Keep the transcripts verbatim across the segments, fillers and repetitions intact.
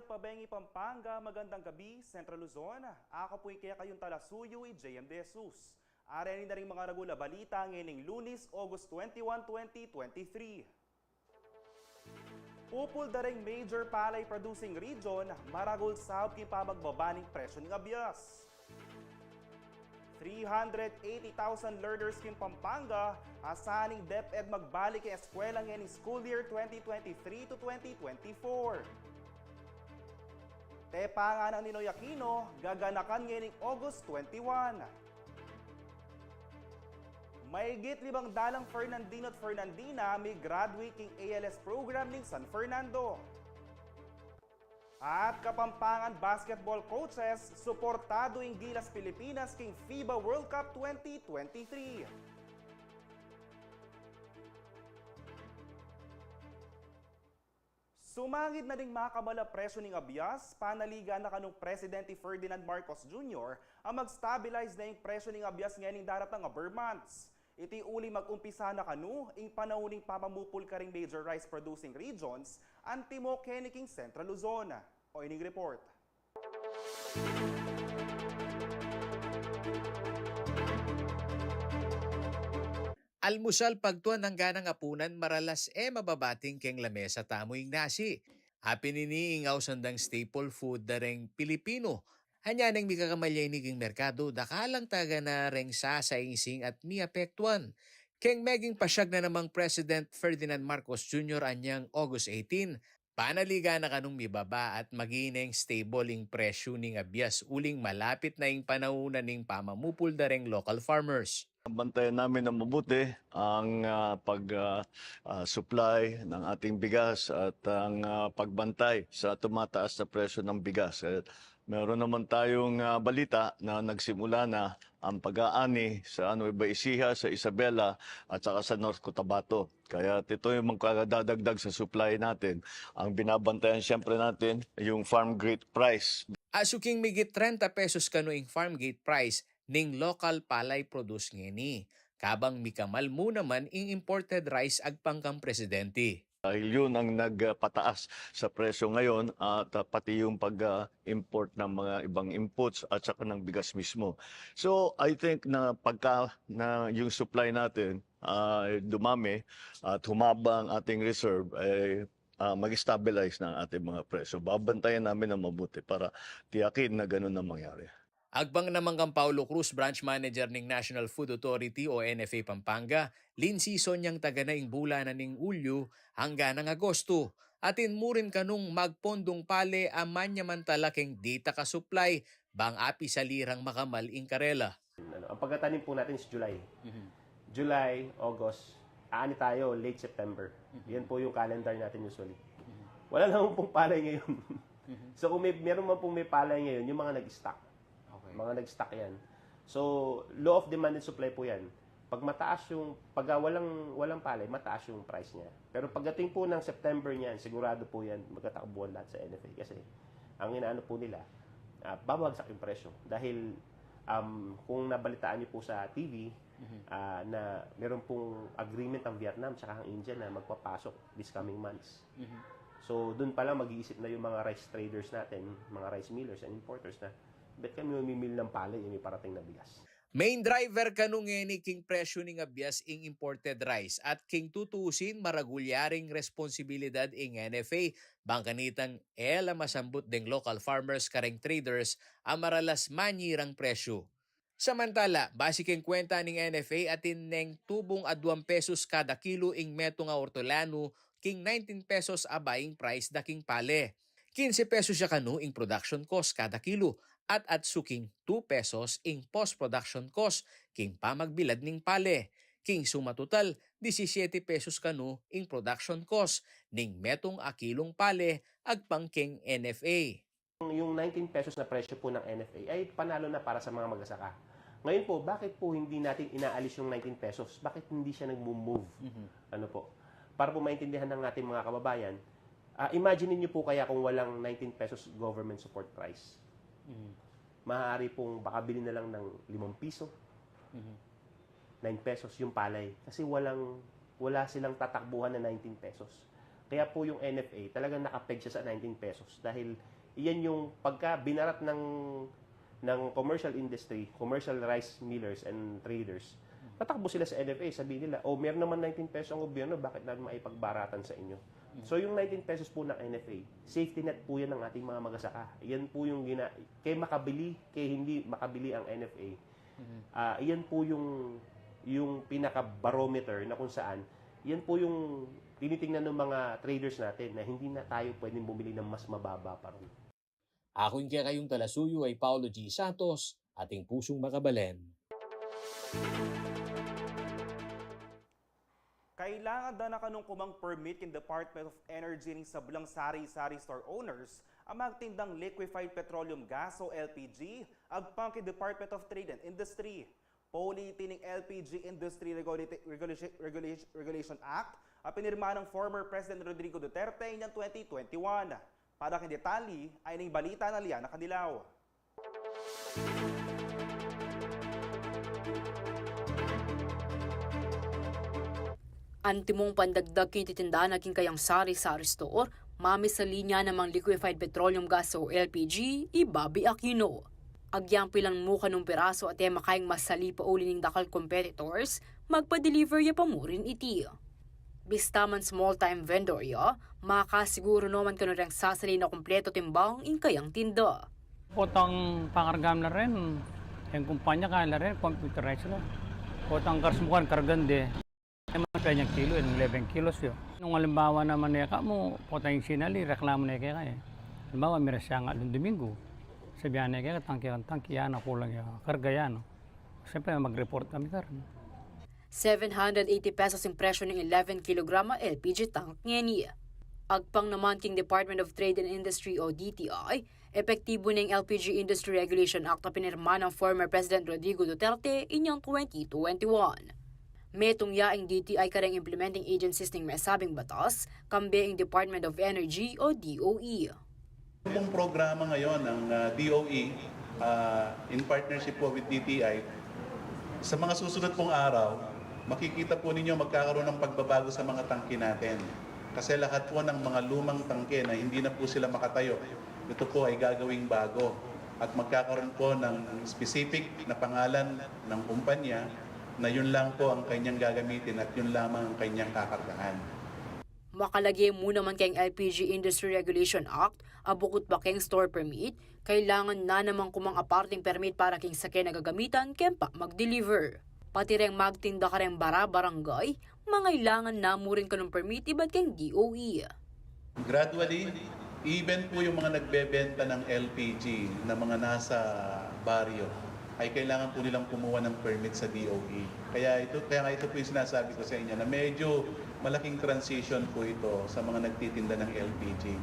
Pabengi Pampanga, magandang gabi, Central Luzon. Ako pu ing kekayung talasuyu, i J M De Jesus. Areni na ring maragul a balita ngening Lunes, August twenty-one, twenty twenty-three. Pupul da reng major palay producing region, maragul saup king pamagbaba ning presyu ning abias. Three hundred eighty thousand learners king Pampanga, asahan ning DepEd magbalik king eskwela ngening school year twenty twenty-three to twenty twenty-four. Tepa nganang Ninoy Aquino, gaganakan ngening August twenty-one. Mahigit limang dalang Fernandino at Fernandina mi-graduate king A L S program ning San Fernando. At Kapampangan basketball coaches, suportadu ing Gilas Pilipinas king FIBA World Cup twenty twenty-three. Sumangid na ding makamal a presyu ning abias, panaligan na kanung Presidente Ferdinand Marcos Junior a mag-stabilize na ing presyu ning abias ngening daratang a ber months. Iti uling mag-umpisa na kanu ing panaun ning pamamupul karing major rice producing regions antimo keni king Central Luzon. O ining report. Almusal, pagtuan anggang apunan, maralas e mababating keng lamesa tamu ing nasi. Apin ini ing ausan dang staple food da reng Pilipino. Anya neng mikakamal ya ini king merkadu, dakal lang tagana reng sasaingsing at miapektuan. Keng meging pasyag na namang President Ferdinand Marcos Junior anyang August eighteen, panaligan na kanung mibaba at maging stable ing presyu ning abias uling malapit na ing panaun na ning pamamupul da reng local farmers. Bantayan namin ng mabuti ang, ah, pag, ah, ah, supply ng ating bigas at ang, ah, pagbantay sa tumataas na presyo ng bigas. Eh, meron naman tayong, ah, balita na nagsimula na ang pag-aani sa Nueva Ecija, sa Isabela, at saka sa North Cotabato. Kaya ito yung magkakadadagdag sa supply natin. Ang binabantayan siyempre natin, yung farm gate price. Asu king migit trenta pesos kanu ing farm gate price ning local palay produce ngeni. Kabang mikamal mu naman ing imported rice agpang kang presidente. Dahil yun ang nagpataas sa presyo ngayon at, ah, pati yung pag, ah, import ng mga ibang inputs at saka ng bigas mismo. So, I think na pagka na yung supply natin, ah, dumami at humaba ang ating reserve, eh, ah, mag-stabilize na ang ating mga presyo. Babantayan namin ng mabuti para tiyakin na ganun ang mangyari. Agpang naman kang Paulo Cruz, branch manager ning National Food Authority o N F A Pampanga, linsisan yang tagana ing bulanan ning Ulyo anggang Agosto. Atin mu rin kanung magpondung pale a manyamantala keng dita ka supply bang apisalirang makamal ing karela. Ano, ang pagtatanim po natin is July. Mhm. July, August, aani tayo late September. Mhm. Yan po yung calendar natin usually. Mhm. Wala naman pong palay ngayon. Mhm. So kung may, meron man pong may palay ngayon, yung mga nag-stock. Okay. Mga nag-stock yan. So, law of demand and supply po yan. Pag mataas yung, pag, ah, walang, walang palay, mataas yung price niya. Pero pagdating po ng September niyan, sigurado po yan, magtatakbuhan lahat sa N F A. Kasi, ang inaano po nila, ah, babagsak yung presyo. Dahil, um, kung nabalitaan niyo po sa T V, Mhm. ah, na meron pong agreement ang Vietnam tsaka ang India na magpapasok this coming months. Mhm. So, dun pa lang mag-iisip na yung mga rice traders natin, mga rice millers and importers na, "Ba't kami mamimili ng palay, eh, may parating na bigas?" Main driver kanu ngeni king presyu ning abias ing imported rice, at king tutusin, maragul ya ring responsibilidad ing N F A bang kanitang e la masambut deng local farmers kareng traders a maralas manyirang presyu. Samantala, basi keng kwenta ning N F A, atin neng tubung aduang pesos kada kilo ing metung a ortolanu king nineteen pesos a buying price da king pale. Kinse pesos ya kanu ing production cost kada kilo, at atsu king two pesos ing post-production cost king pamagbilad ning pale. King suma total, disisiete pesos kanu ing production cost ning metung a kilung pale agpang keng N F A. Yung nineteen pesos na presyo po ng N F A ay panalo na para sa mga magsasaka. Ngayon po, bakit po hindi natin inaalis yung nineteen pesos? Bakit hindi siya nagmo-move? Mhm. Ano po? Para po maintindihan ng ating mga kababayan, ah, imagine niyo po kaya kung walang nineteen pesos government support price. Mhm. Maaari pong baka bilhin na lang ng limang piso, Mhm. nine pesos yung palay. Kasi walang, wala silang tatakbuhan na nineteen pesos. Kaya po yung N F A, talagang nakapeg siya sa nineteen pesos. Dahil iyan yung pagka binarat ng, ng commercial industry, commercial rice millers and traders, tatakbo sila sa N F A, sabi nila, "Oh, meron naman nineteen pesos ang gobyerno, bakit namin maipagbaratan sa inyo?" So, yung nineteen pesos po ng N F A, safety net po yan ng ating mga magasaka. Yan po yung gina-, kay makabili, kay hindi makabili ang N F A. Ah, iyan po yung, yung pinaka-barometer na kung saan, yan po yung tinitingnan ng mga traders natin na hindi na tayo pwedeng bumili ng mas mababa pa ron. Ako ing kekayung talasuyu ay Paulo G Santos, ating pusung makabalen. Kailangan da na kanung kumang permit king Department of Energy ning sablang sari-sari store owners a magtindang liquefied petroleum gas o L P G, agpang king Department of Trade and Industry. Pauli iti ning L P G Industry Regula-, Regulation, Regulation, Regulation Act a pinirma nang former President Rodrigo Duterte inyang twenty twenty-one. Para king detalye, ay ning balita na Liana Candilao. Antimong pandagdag king titindahan na king kayang sari-sari store, mamisali na namang liquefied petroleum gas o L P G i Bobby Aquino. Agyang pilan mu kanung piraso at e makaing masali pauli ning dakal competitors, magpa-deliver ya pa mu rin iti. Bista man small-time vendor ya, makasiguru no man kanu reng sasali na kumpleto timbang ing kayang tinda. Potang pakargam la rin, ing kumpanya kaya la rin, computerized la. Potang karsmukan, kargan de. E man kanyang kilo, eleven kilos yu. Nung alimbawa naman e ka mu, potang sinali, reklamu ne keka e. Alimbawa, miras ya nga lun Domingo. Sabian ne keka, tangke, tangke ya, no, kulang ya, karga ya, no. Siyempre, mag-report kami karin. Seven hundred eighty pesos ing presyo ning eleven kilogram a L P G tank ngeni. Agpang naman king Department of Trade and Industry o D T I, epektibo na ing L P G Industry Regulation Act a pinirma nang former President Rodrigo Duterte inyang twenty twenty-one. Metung ya ing D T I kareng implementing agencies ning mesabing batas, kambe ing Department of Energy o D O E. Pong programa ngayon ng, ah, D O E, ah, in partnership po with D T I. Sa mga susunod pong araw, makikita po ninyo magkakaroon ng pagbabago sa mga tangke natin. Kasi lahat po ng mga lumang tangke na hindi na po sila makatayo, ito po ay gagawing bago. At magkakaroon po ng specific na pangalan ng kumpanya na yun lang po ang kanyang gagamitin at yun lamang ang kanyang kakargahan. Makalage mu naman keng L P G Industry Regulation Act, a bukut pa keng store permit, kailangan na namang kumang aparteng permit para keng saken a gagamitan keng pamag-deliver. Pati reng magtinda kareng bara-barangay, mangailangan na mu rin kanung permit ibat keng D O E. Gradually, even po yung mga nagbebenta ng L P G na mga nasa baryo, ay kailangan po nilang kumuha ng permit sa D O E. Kaya ito, kaya nga ito po yung sinasabi ko sa inyo na medyo malaking transition po ito sa mga nagtitinda ng L P G.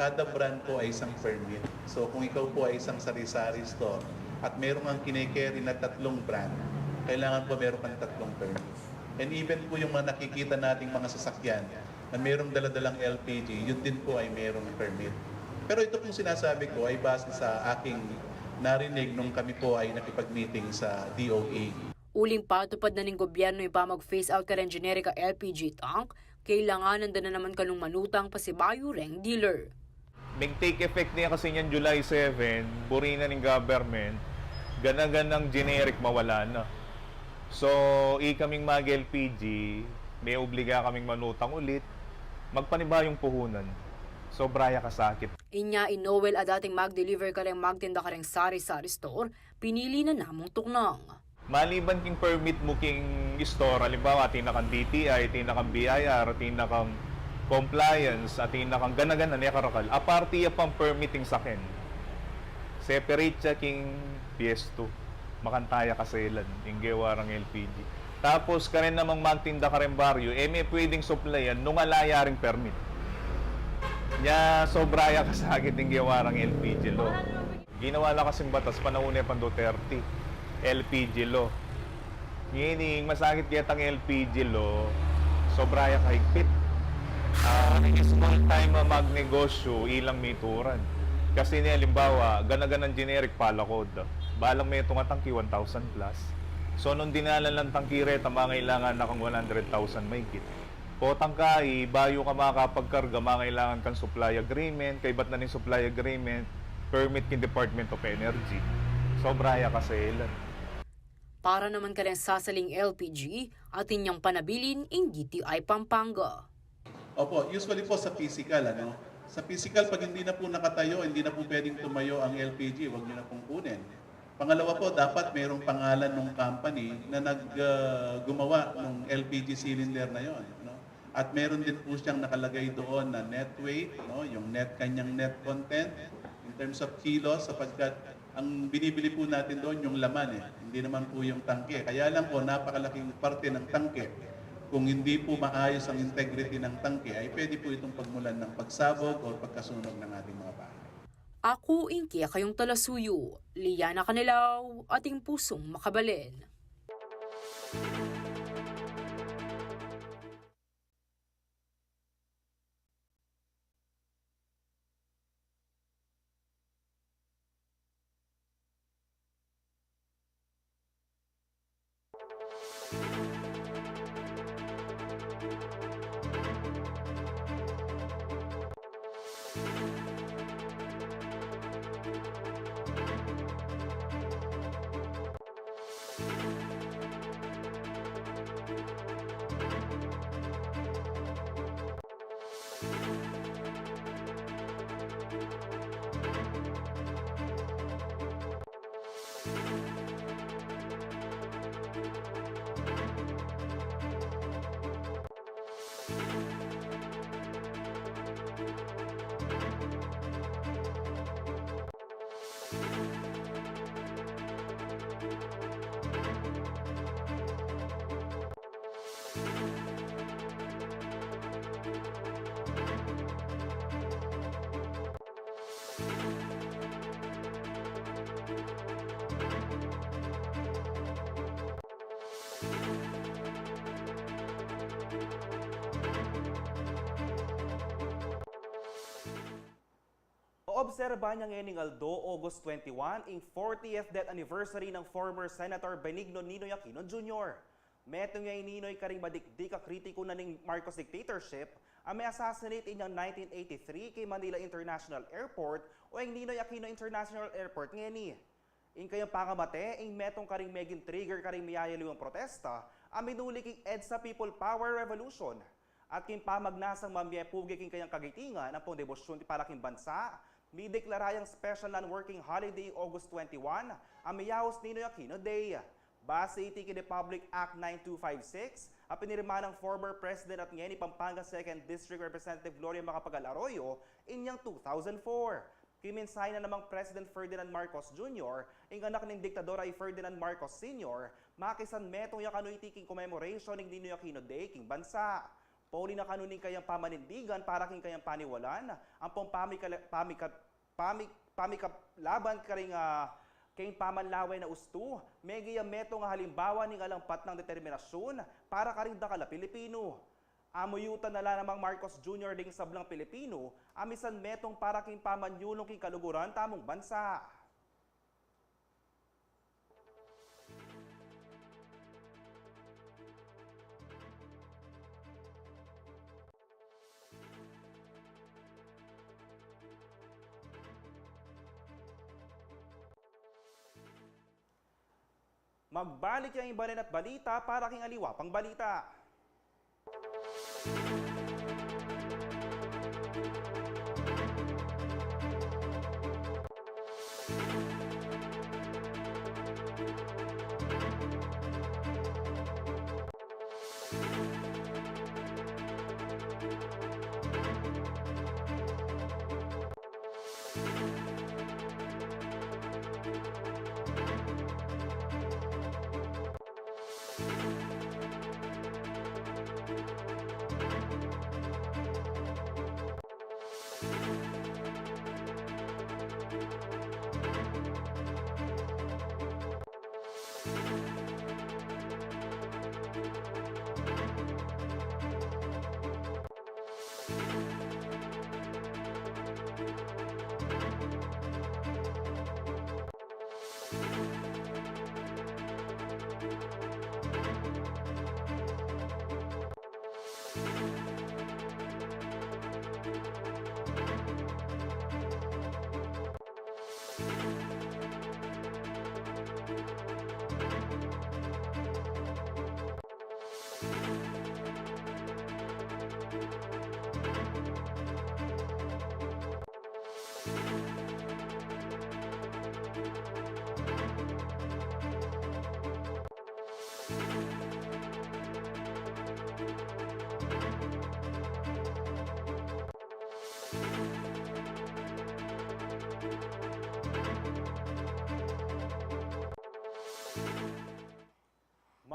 Kada brand po ay isang permit. So kung ikaw po ay isang sari-sari store at meron kang kine-carry na tatlong brand, kailangan po meron kang tatlong permit. And even po yung mga nakikita nating mga sasakyan na merong daladalang L P G, yun din po ay merong permit. Pero ito pong sinasabi ko ay base sa aking narinig nung kami po ay nakipag-meeting sa D O E. Uling patupad na ning gobyerno ing pamag-phase out kareng generic a L P G tank, kailanganan da na naman kanung manutang pasibayu reng dealer. Mag-take effect ne kasi niyan July seven, buri na ning government, gana-ganang generic mawala na. So, ikaming mag-L P G, meobliga kaming manutang ulit, magpanibayung puhunan. Sobra ya kasakit. Inya i Noel a dating mag-deliver kareng magtinda kareng sari-sari store, pinili na namung tuknang. Maliban king permit mu king store, halimbawa, atin na kang D T I, atin na kang B I R, atin na kang compliance, atin na kang gana-gana, ne karakal. Aparte ya pang permit ing saken. Separate ya king pwestu. Makanta ya kaselan, ing gewa rang L P G. Tapos, karen namang magtinda kareng baryo, e me pwedeng supplyan nung ala ya ring permit. Nya, sobra ya kasakit ing gewa rang L P G law. Ginawa la kasing batas, panaun ne pang Duterte, L P G law. Ngeni, ing masakit ketang L P G law, sobra ya kahigpit. Ah, ing small time a magnegosyo, ilang mituran. Kasi ne, halimbawa, gana-ganang generic palakod. Balang metung a tangki, one thousand plus. So, nung dinalan lang tangki reta, mangailangan na kang one hundred thousand mahigit. Potang ka, i bayu ka makapagkarga, mangailangan kang supply agreement, kaybat na ning supply agreement, permit king Department of Energy. Sobra ya kaselan. Para naman karen sasaling L P G, atin yang panabilin ing D T I Pampanga. Opo, usually po sa physical, ano? Sa physical, pag hindi na po nakatayo, hindi na po pwedeng tumayo ang L P G, wag niyo na pong kunin. Pangalawa po, dapat mayroong pangalan ng company na nag, ah, gumawa ng L P G cylinder na yon, no? At meron din po siyang nakalagay doon na net weight, no? Yung net, kanyang net content in terms of kilos, sapagkat ang binibili po natin doon yung laman, eh. Hindi naman po yung tangke. Kaya lang po, napakalaking parte ng tangke. Kung hindi po maayos ang integrity ng tangke, ay pwede po itong pagmulan ng pagsabog o pagkasunog ng ating mga bahay. Aku ing kekayung talasuyu, Liana Canelao, atin pusung makabalen. Obserbahan ya ngening aldo, August twenty-one, ing fortieth death anniversary nang former Senator Benigno Ninoy Aquino Junior. Metung ya i Ninoy karing madikdik a kritiku na ning Marcos dictatorship a mi-assassinate inyang nineteen eighty-three keng Manila International Airport o ing Ninoy Aquino International Airport ngeni. Ing kayang pangamate, ing metung karing meging trigger karing miyayaliwang protesta a minuli king EDSA People Power Revolution. At king pamagnasang mamie pugi king kayang kagitingan ampong debosyun para king bansa, mideklara yang special non-working holiday August twenty-one a miyaus Ninoy Aquino Day. Base iti king Republic Act nine two five six a pinirma nang former President at ngeni Pampanga Second District Representative Gloria Macapagal Arroyo inyang two thousand four. Kimensahe na namang President Ferdinand Marcos Junior, ing anak ning diktador a i Ferdinand Marcos Senior, makisanmetung ya kanu iti king commemoration ning Ninoy Aquino Day king bansa. Pauli na kanu ning kayang pamanindigan para king kayang paniwalan, ampong pamikala-, pamika-, pamik-, pamikalaban karing, ah, keng pamanlawen a ustu, meging ya metung a halimbawa ning alang patnang determinasyun para karing dakal a Pilipinu. Amuyutan na la namang Marcos Junior ding sablang Pilipinu a misanmetung para king pamanyulung king kaluguran tamung bansa. Magbalik yang iban at balita para king aliwa pang balita.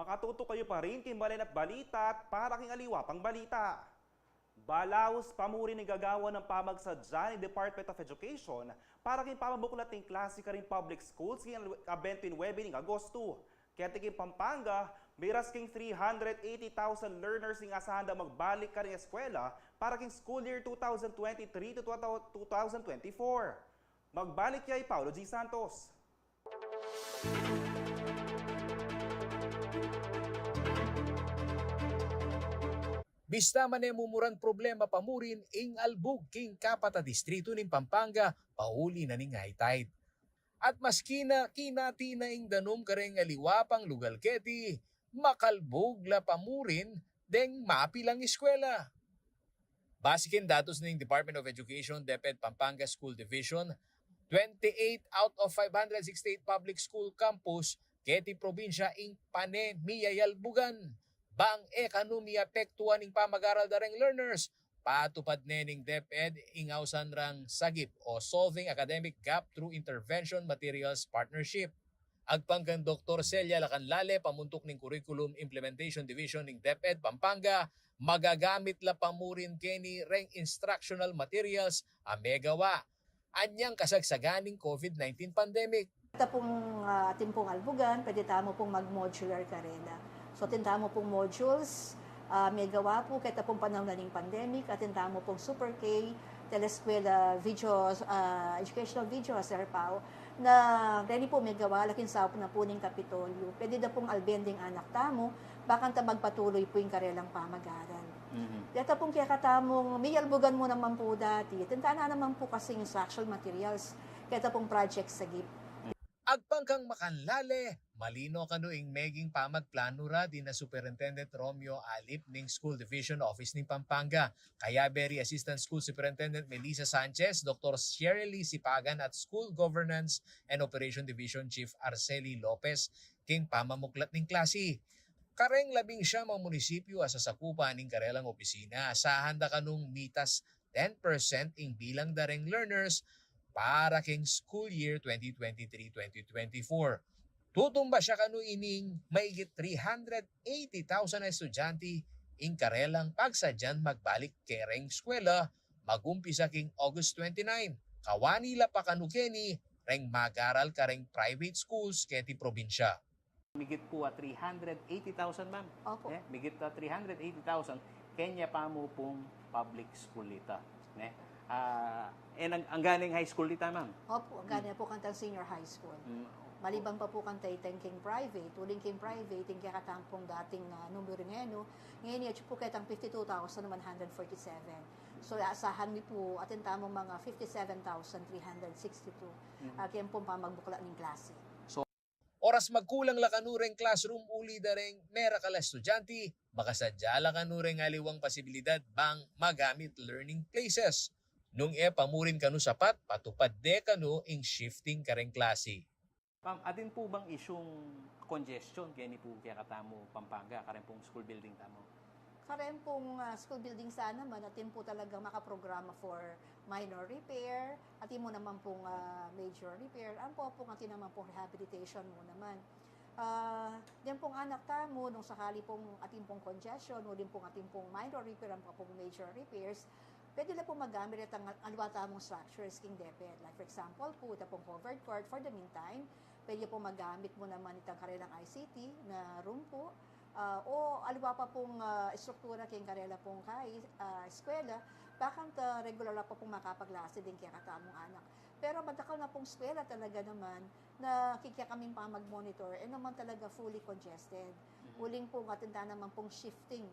Katutukayu pa rin king Balen at Balita at para king aliwa pang balita. Balaus pa mu rin ing gagawan ning pamagsadya ning Department of Education para king pamamuklat ning klase karing public schools king abentu nuebe ning Agosto. Keti king Pampanga, miras king three hundred eighty thousand learners ing asahan dang magbalik karing eskwela para king school year two thousand twenty-three to two thousand twenty-four. Magbalik ya i Paulo G. Santos. Bista man e mumurang problema pa mu rin ing albug king kapat a distritu ning Pampanga pauli na ning high tide. At maski na kinati na ing danum kareng aliwa pang lugal keti, makalbug la pa mu rin deng mapilang eskwela. Base king datus ning Department of Education, DepEd Pampanga School Division, twenty-eight out of five hundred sixty-eight public school campus keti probinsya ing pane miyayalbugan. Bang e kanu miapektuan ing pamagaral da reng learners, patupad ne ning DepEd ing ausan rang sagip o Solving Academic Gap Through Intervention Materials Partnership. Agpang kang Doktor Celia Lacanlale, pamuntuk ning Curriculum Implementation Division ning DepEd Pampanga, magagamit la pa mu rin keni reng instructional materials a megawa anyang kasagsagan ning COVID nineteen pandemic. Ita pung, ah, atin pung albugan, pwede tamu pung mag-modular karela. So, atin tamu pung modules, ah, megawa pu, keta pung panahun na ning pandemic, atin tamu pung Super K, teleskwela videos, ah, educational videos, Sir Pau, na reni pu megawa la king saup na pu ning Kapitolyo. Pwede da pung alben ding anak tamu, bakanta magpatuloy pu ing karelang pamagaral. Mhm. Deta pung kekatamung miyalbugan mu naman pu dati, atin tana naman pu kasing instructional materials, keta pung project sagip. Agpang kang Macanlale, malino kanu ing meging pamagplanu ra dina Superintendent Romeo Alip ning School Division Office ning Pampanga, kayabe ri Assistant School Superintendent Melissa Sanchez, Doktor Shirley Sipagan at School Governance and Operation Division Chief Arceli Lopez king pamamuklat ning klasi. Kareng labing siyam a munisipyu a sasakupan ning karelang opisina, asahan da kanung mitas ten percent ing bilang da reng learners para king school year twenty twenty-three twenty twenty-four. Tutumba siya kanu ining maigit three hundred eighty thousand a estudyante ing karelang pagsadyan magbalik kereng eskwela, magumpisa king August twenty-nine. Kawani la pa kanu keni reng magaral kareng private schools keti probinsya. Migit pu a three hundred eighty thousand, ma'am. Opo. Eh, migit a three hundred eighty thousand, kenya pa mu pung public school ita. Ne? Ah, eh, nang, angga ne ing high school ita, ma'am? Opo, angga ne pu kantang senior high school. Mm. Maliban pa pu kanta itang king private, uling king private, ing kekatamung dating, ah, numeru ngeni, ngeni atyu pu ketang fifty-two thousand one hundred forty-seven. So, asahan mi pu, atin tamung mga fifty-seven thousand three hundred sixty-two. Mhm. Ah, keng pung pamagmuklat ning klasi. So, oras magkulang la kanu reng classroom uli da reng merakal a estudyante, makasadya la kanu reng aliwang posibilidad bang magamit learning places. Nung e pa mu rin kanu sapat, patupad de kanu ing shifting kareng klasi. Ma'am, atin pu bang isyung congestion keni pu kekatamu Pampanga, kareng pung school building tamu? Kareng pung, ah, school building sana man, atin pu talagang makaprograma for minor repair, atin mu naman pung, ah, major repair, ampo pung atin naman pung rehabilitation mu naman. Ah, deng pung anak tamu, nung sakali pung atin pung congestion, uling pung atin pung minor repair, ampo pung major repairs, pwede la pung magamit itang aliwa tamung structures king DepEd. Like, for example pu, ita pung covered court, for the meantime, pwede pung magamit mu naman itang karelang I C T na room pu, ah, o aliwa pa pung, ah, estruktura king karela pung kai, ah, eskwela, bakanta regular la pa pung makapaglasi ding kekatamung anak. Pero madakal na pung eskwela talaga naman na king kekaming pamagmonitor, e naman talaga fully congested. Mhm. Uling pung atin tana naman pung shifting.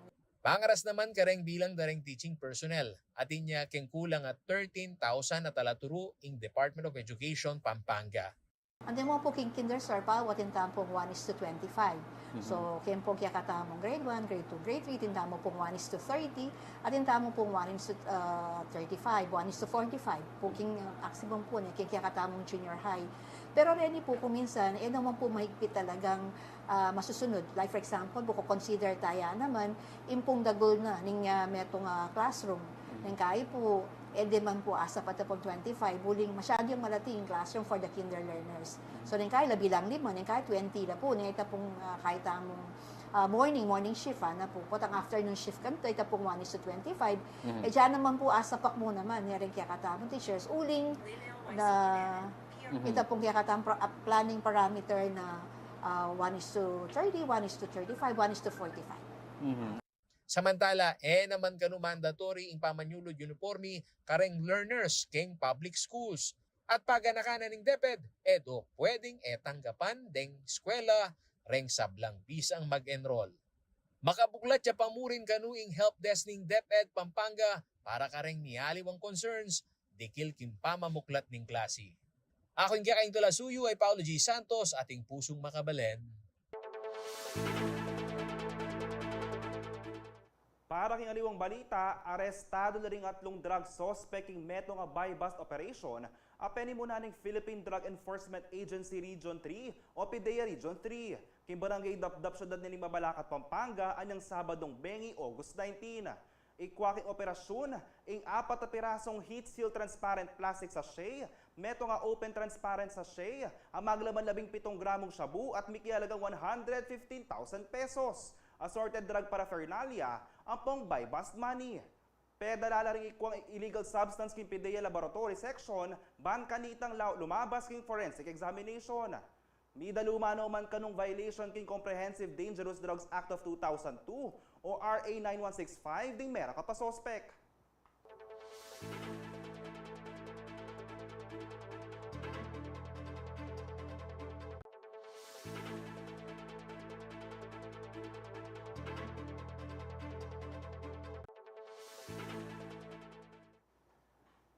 Pangaras naman kareng bilang da reng teaching personnel, atin ya keng kulang a thirteen thousand a talaturu ing Department of Education Pampanga. Andi mu pu king kinder, Sir Pau, atin tamu pung one is to twenty-five. Mhm. So, keng pung kekatamung grade one, grade two, grade three, atin tamu pung one is to thirty, atin tamu pung one is to, uh, thirty-five, one is to forty-five. Pu king, uh, maximum pu ne, king kekatamung junior high. Pero reni pu, kung minsan, e naman pu mahigpit talagang ah, masusunod. Like, for example, bu ko consider taya naman, ing pung dagul na ning, ah, metung, ah, classroom. Mhm. Neng kai pu, e de man pu asapat a pung twenty-five, uling masyadu yang malati ing classroom for the kinder learners. Mhm. So, neng kai labi lang lima, neng kai twenty la pu, neta pung, ah, kai tamung, Ah, morning, morning shift, ah, na pu. Potang afternoon shift kanito, ita pung one is to twenty-five. Mhm. E, diyan naman pu, asapak mu naman, ya rin kekatamu teachers, uling na, mhm, ita pung kekatamu pra-, ah, planning parameter na, ah, one is to thirty, one is to thirty-five, one is to forty-five. Mhm. Samantala, e naman kanu mandatory ing pamanyulud uniporme kareng learners keng public schools. At paganakan na ning DepEd, e do pwedeng e tanggapan deng eskwela reng sablang pisang mag-enroll. Makabuklat ya pa mu rin kanu ing help desk ning DepEd Pampanga para kareng mialiwang concerns dikil king pamamuklat ning klasi. Aku ing kekaing tula suyu ay Paulo G Santos, ating pusung makabalen. Para king aliwang balita, arestadu la ring atlung drug suspect king metung a buy-bust operation a penimuna ning Philippine Drug Enforcement Agency Region three o PDEA Region three, king Barangay Dapdap, syudad ning Mabalacat, Pampanga, anyang Sabadung bengi, August nineteen. Ikwa king operasyun ing apat a pirasung heat seal transparent plastic sachet, metung a open transparent sachet a maglaman labing pitung gramung shabu at mikialagang one hundred fifteen thousand pesos, assorted drug paraphernalia, ampong buy-bust money. Pedala la ring ikwang illegal substance king PDEA Laboratory Section ban kanitang lau lumabas king forensic examination. Midalu mu naman kanung violation king Comprehensive Dangerous Drugs Act of two thousand two o R A nine one six five ding merang kapasospek.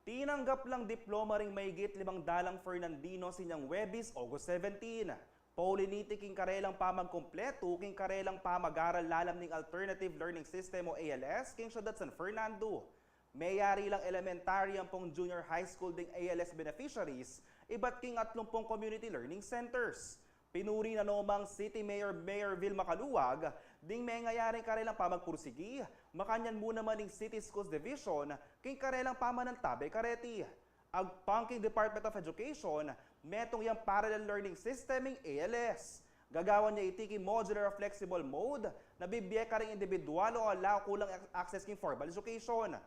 Tinanggap lang diploma ring mahigit limang dalang Fernandinos inyang Huwebes, August seventeen. Paulit niti king karelang pamagkumpletu king karelang pamag-aral lalam ning Alternative Learning System o A L S king Syudad San Fernando. Meyari lang elementary ampong junior high school ding A L S beneficiaries, ibat king atlumpung community learning centers. Pinuri na no mang City Mayor, Mayor Vilma Caluag, ding mengayaring karelang pamagpursigi, makanyan mu naman ing City Schools Division king karelang pamanantabe kareti. Agpang king Department of Education, metung yang parallel learning system ing A L S. Gagawan ya iti king modular o flexible mode na bibie karing individual o ala kulang ac-, access king formal education.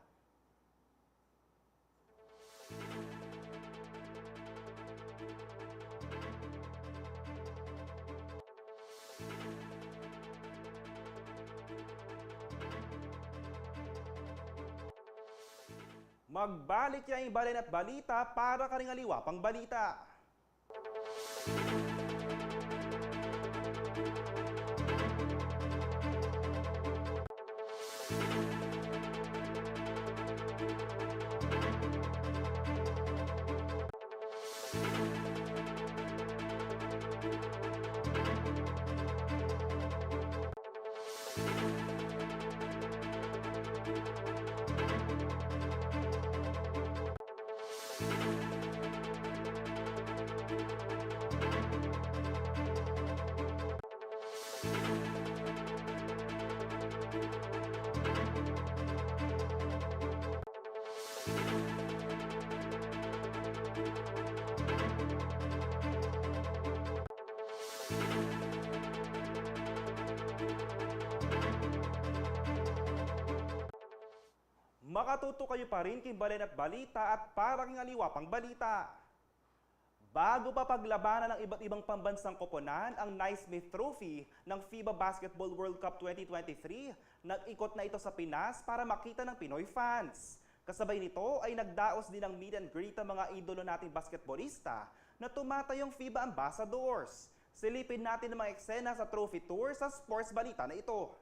Magbalik ya ing balen at balita para karing aliwa pang balita. Makatutu kayu pa rin king balen at balita at para king aliwa pang balita. Bago pa paglabanan ng iba't ibang pambansang koponan ang Naismith Trophy ng FIBA Basketball World Cup twenty twenty-three, nag-ikot na ito sa Pinas para makita ng Pinoy fans. Kasabay nito ay nagdaos din ng meet and greet ang mga idolo nating basketbolista na tumatayong FIBA ambassadors. Silipin natin ang mga eksena sa trophy tour sa sports balita na ito.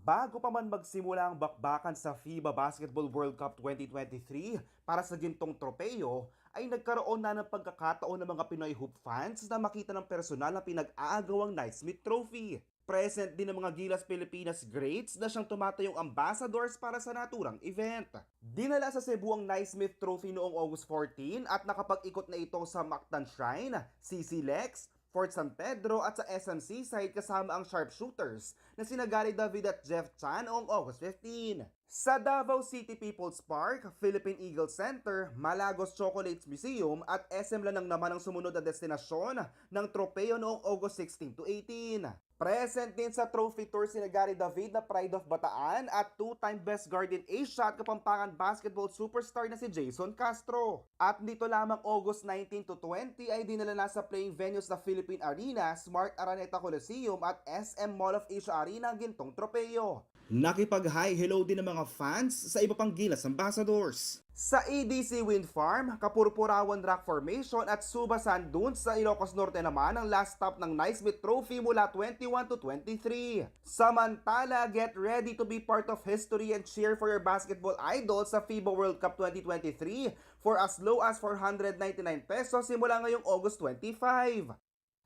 Bago pa man magsimula ang bakbakan sa FIBA Basketball World Cup twenty twenty-three para sa gintong tropeyo, ay nagkaroon na ng pagkakataon ng mga Pinoy Hoop fans na makita ng personal ang pinag-aagawang Naismith Trophy. Present din ang mga Gilas Pilipinas greats na siyang tumatayong ambassadors para sa naturang event. Dinala sa Cebu ang Naismith Trophy noong August fourteen at nakapag-ikot na ito sa Mactan Shrine, C C Lex, Fort San Pedro at sa S M Seaside kasama ang Sharpshooters na sina Gary David at Jeff Chan noong August fifteen. Sa Davao City People's Park, Philippine Eagle Center, Malagos Chocolates Museum at S M Lanang naman ang sumunod na destinasyon ng tropeyo noong August sixteen to eighteen. Present din sa trophy tour sina Gary David na Pride of Bataan at two-time Best Guard in Asia at Kapampangan basketball superstar na si Jason Castro. At dito lamang August nineteen to twenty ay dinala na sa playing venues na Philippine Arena, Smart Araneta Coliseum at S M Mall of Asia Arena ang gintong tropeyo. Nakipag-hi hello din ang mga fans sa iba pang Gilas Ambassadors. Sa E D C Wind Farm, Kapurpurawan Rock Formation at Suba Sand Dunes sa Ilocos Norte naman ang last stop ng Naismith Trophy mula twenty-one to twenty-three. Samantala, get ready to be part of history and cheer for your basketball idol sa FIBA World Cup twenty twenty-three for as low as four hundred ninety-nine pesos simula ngayong August twenty-five.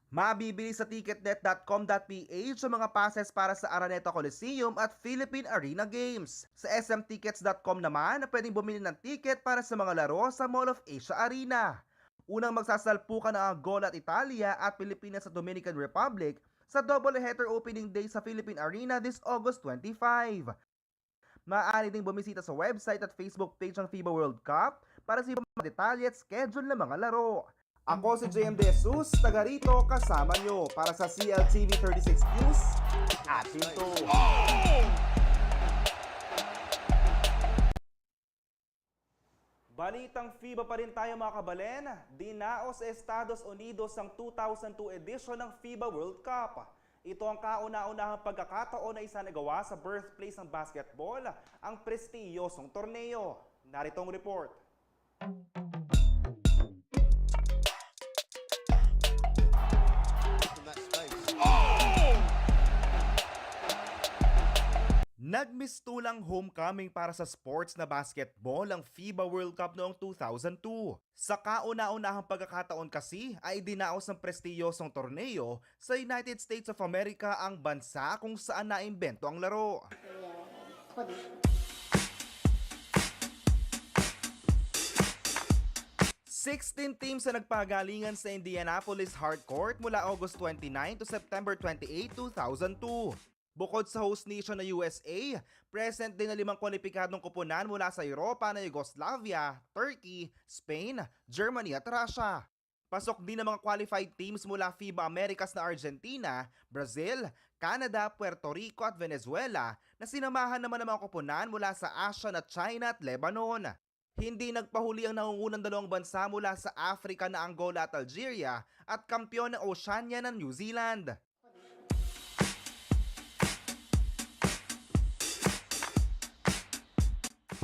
Mabibili sa ticketnet dot com dot P H ang mga passes para sa Araneta Coliseum at Philippine Arena Games. Sa S M tickets dot com naman, pwedeng bumili ng ticket para sa mga laro sa Mall of Asia Arena. Unang magsasalpukan ang Angola at Italia at Pilipinas at Dominican Republic sa doubleheader opening day sa Philippine Arena this August twenty-five. Maaari ding bumisita sa website at Facebook page ng FIBA World Cup para sa ibang mga detalye at schedule ng mga laro. Ako si J M De Jesus, taga rito, kasama nyo para sa C L T V thirty-six News. Atin to. Balitang FIBA pa rin tayo, mga kabalen. Dinaos sa Estados Unidos ang two thousand two edition ng FIBA World Cup. Ito ang kauna-unahang pagkakataon na isinagawa sa birthplace ng basketball ang prestiyosong torneo. Narito ang report. Nagmistulang homecoming para sa sports na basketball ang FIBA World Cup noong two thousand two. Sa kauna-unahang pagkakataon kasi ay dinaos ng prestiyosong torneo sa United States of America ang bansa kung saan naimbento ang laro. Sixteen teams ang nagpagalingan sa Indianapolis Hardcourt mula August twenty-nine to September twenty-eight, two thousand two. Bukod sa host nation na U S A, present din ang limang kwalipikadong koponan mula sa Europa na Yugoslavia, Turkey, Spain, Germany at Russia. Pasok din ang mga qualified teams mula FIBA Americas na Argentina, Brazil, Canada, Puerto Rico at Venezuela na sinamahan naman ng mga koponan mula sa Asia na China at Lebanon. Hindi nagpahuli ang nangungunang dalawang bansa mula sa Africa na Angola at Algeria at kampiyon ng Oceania na New Zealand.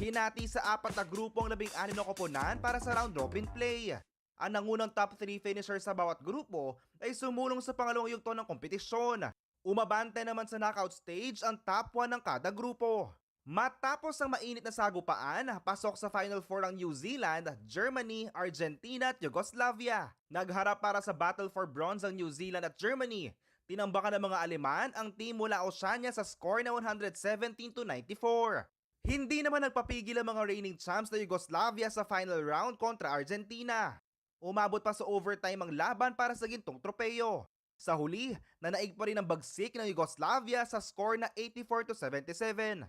Hinati sa apat na grupo ang labing-anim na koponan para sa round robin play. Ang nangunang top three finisher sa bawat grupo ay sumulong sa pangalawang yugto ng kompetisyon. Umabante naman sa knockout stage ang top one ng kada grupo. Matapos ang mainit na sagupaan, pasok sa Final Four ang New Zealand, Germany, Argentina at Yugoslavia. Nagharap para sa battle for bronze ang New Zealand at Germany. Tinambakan ng mga Aleman ang team mula Oceania sa score na one hundred seventeen to ninety-four. Hindi naman nagpapigil ang mga reigning champs na Yugoslavia sa final round kontra Argentina. Umabot pa sa overtime ang laban para sa gintong tropeyo. Sa huli, nanaig pa rin ang bagsik ng Yugoslavia sa score na eighty-four to seventy-seven.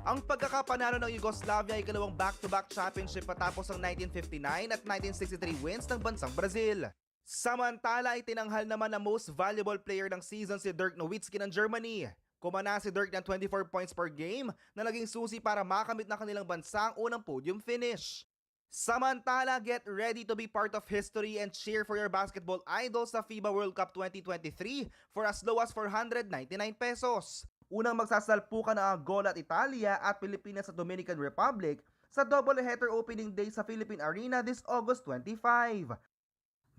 Ang pagkakapanalo ng Yugoslavia ay ikalawang back-to-back championship matapos ang nineteen fifty-nine at nineteen sixty-three wins ng bansang Brazil. Samantala, itinanghal naman na most valuable player ng season si Dirk Nowitzki ng Germany. Kumana si Dirk ng twenty-four points per game na naging susi para makamit ng kanilang bansa ang unang podium finish. Samantala, get ready to be part of history and cheer for your basketball idol sa FIBA World Cup twenty twenty-three for as low as four hundred ninety-nine pesos. Unang magsasalpukan ang Angola at Italia at Pilipinas at Dominican Republic sa doubleheader opening day sa Philippine Arena this August twenty-five.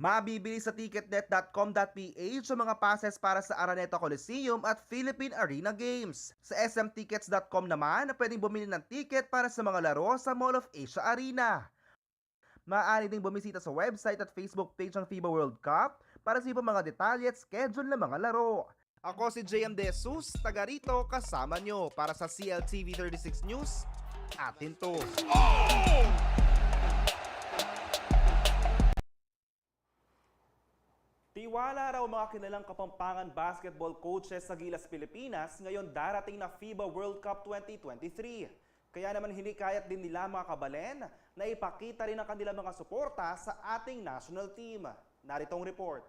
Mabibili sa ticketnet dot com dot P H ang mga passes para sa Araneta Coliseum at Philippine Arena Games. Sa S M tickets dot com naman, pwedeng bumili ng ticket para sa mga laro sa Mall of Asia Arena. Maaari ding bumisita sa website at Facebook page ng FIBA World Cup para sa ibang mga detalye at schedule ng mga laro. Ako si J M De Jesus, taga rito, kasama nyo para sa C L T V thirty-six News. Atin to. Tiwala raw mga kilalang Kapampangan basketball coaches sa Gilas, Pilipinas, ngayon darating na FIBA World Cup twenty twenty-three. Kaya naman hinikayat din nila mga kabalen na ipakita rin ang kanilang mga suporta sa ating national team. Narito ang report.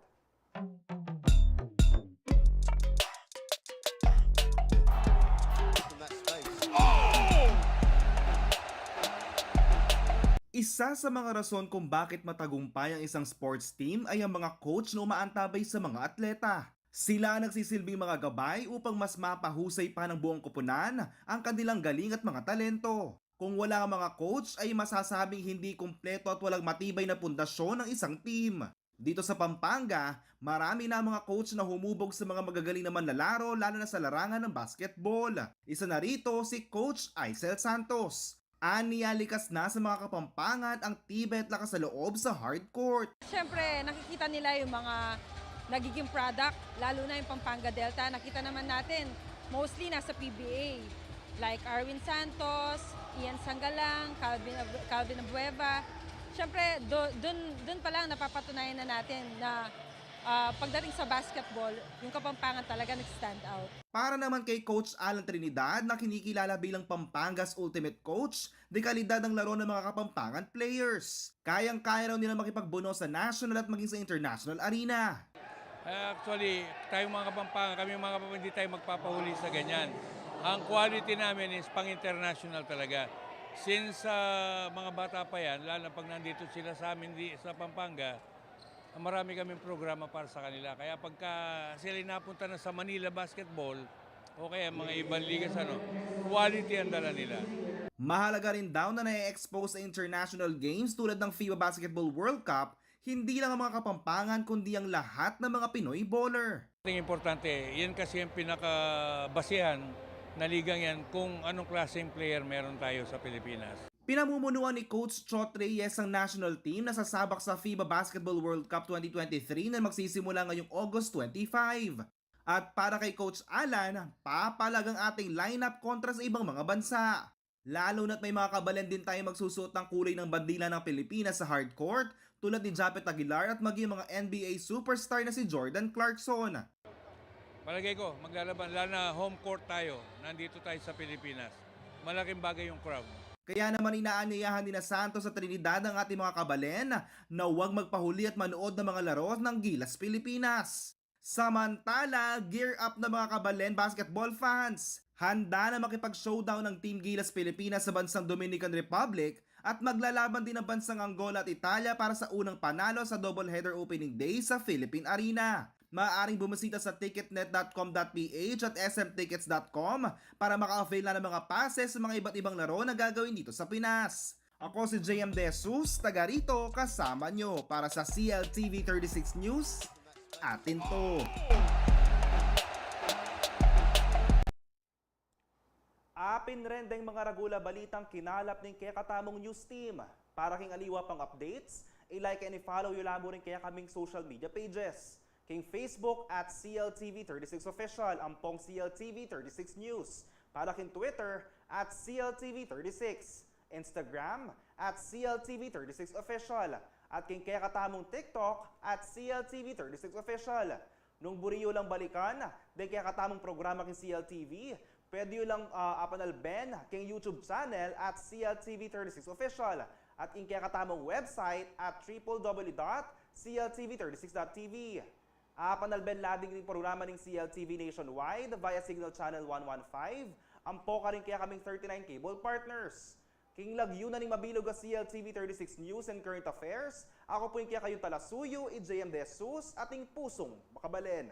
Isa sa mga rason kung bakit matagumpay ang isang sports team ay ang mga coach na umaantabay sa mga atleta. Sila ang nagsisilbing mga gabay upang mas mapahusay pa ng buong koponan ang kanilang galing at mga talento. Kung wala ang mga coach, ay masasabing hindi kumpleto at walang matibay na pundasyon ang isang team. Dito sa Pampanga, marami na ang mga coach na humubog sa mga magagaling na manlalaro, lalo na sa larangan ng basketball. Isa na rito si Coach Aisel Santos. Aniya, likas na sa mga Kapampangan ang tibay at lakas sa loob sa hard court. Siyempre, nakikita nila yung mga nagiging product, lalo na yung Pampanga Delta. Nakita naman natin, mostly nasa P B A. Like Arwin Santos, Ian Sangalang, Calvin Ab- Calvin Abueva. Siyempre, do, dun, dun pa lang napapatunayan na natin na, ah, pagdating sa basketball, yung Kapampangan talaga nag-stand out. Para naman kay Coach Alan Trinidad na kinikilala bilang Pampanga's Ultimate Coach, dekalidad ang laro ng mga Kapampangan players. Kayang-kaya raw nila makipagbuno sa national at maging sa international arena. Ah, actually, tayong mga Kapampangan, kami mga Kapampangan, hindi tayo magpapahuli sa ganyan. Ang quality namin is pang-international talaga. Since ah, mga bata pa yan, lalo na pag nandito sila sa amin di, sa Pampanga, marami kaming programa para sa kanila. Kaya pagka sila napunta na sa Manila basketball o kaya mga ibang liga sa ano, quality ang dala nila. Mahalaga rin daw na na-expose sa international games tulad ng FIBA Basketball World Cup, hindi lang ang mga Kapampangan kundi ang lahat ng mga Pinoy baller. Ang importante, yan kasi ang pinakabasihan na ligang yan kung anong klaseng player meron tayo sa Pilipinas. Pinamumunuan ni Coach Chot Reyes ang national team na sasabak sa FIBA Basketball World Cup twenty twenty-three na magsisimula ngayong August twenty-five. At para kay Coach Alan, papalag ang ating lineup kontra sa ibang mga bansa. Lalo na't may mga kabalen din tayong magsusuot ng kulay ng bandila ng Pilipinas sa hard court, tulad ni Japet Aguilar at maging mga N B A superstar na si Jordan Clarkson. Palagay ko, maglalaban, lalo na home court tayo, nandito tayo sa Pilipinas. Malaking bagay yung crowd. Kaya naman inaanyayahan ni na Santos at Trinidad ang ating mga kabalen na huwag magpahuli at manood ng mga laro ng Gilas Pilipinas. Samantala, gear up na mga kabalen basketball fans. Handa na makipag-showdown ng Team Gilas Pilipinas sa bansang Dominican Republic at maglalaban din ang bansang Angola at Italia para sa unang panalo sa doubleheader opening day sa Philippine Arena. Maaaring bumisita sa ticketnet dot com dot ph at S M tickets dot com para maka-avail na ng mga passes sa mga iba't ibang laro na gagawin dito sa Pinas. Ako si J M De Jesus, taga rito, kasama nyo para sa C L T V thirty-six News. Atin to. Apin ren deng mga ragul a balitang kinalap ning kekatamung news team. Para king aliwa pang updates, i-like and i-follow yu la mu ring kekaming social media pages. King Facebook at C L T V thirty-six Official, ampong C L T V thirty-six News. Para king Twitter at C L T V thirty-six. Instagram at C L T V thirty-six Official. At king kekatamung TikTok at C L T V thirty-six Official. Nung buri yu lang balikan deng kekatamung programa king C L T V, pwede yu lang ah, apanalben king YouTube channel at C L T V thirty-six Official at king kekatamung website at triple W dot C L T V thirty-six dot T V. Apanalben la ding programa ning C L T V nationwide via Signal Channel one one five, ampo karing kekaming thirty-nine cable partners. King lagyu na ning mabilug a C L T V thirty-six News and Current Affairs, aku pu ing kekayung talasuyu, i J M De Jesus, ating pusung makabalen.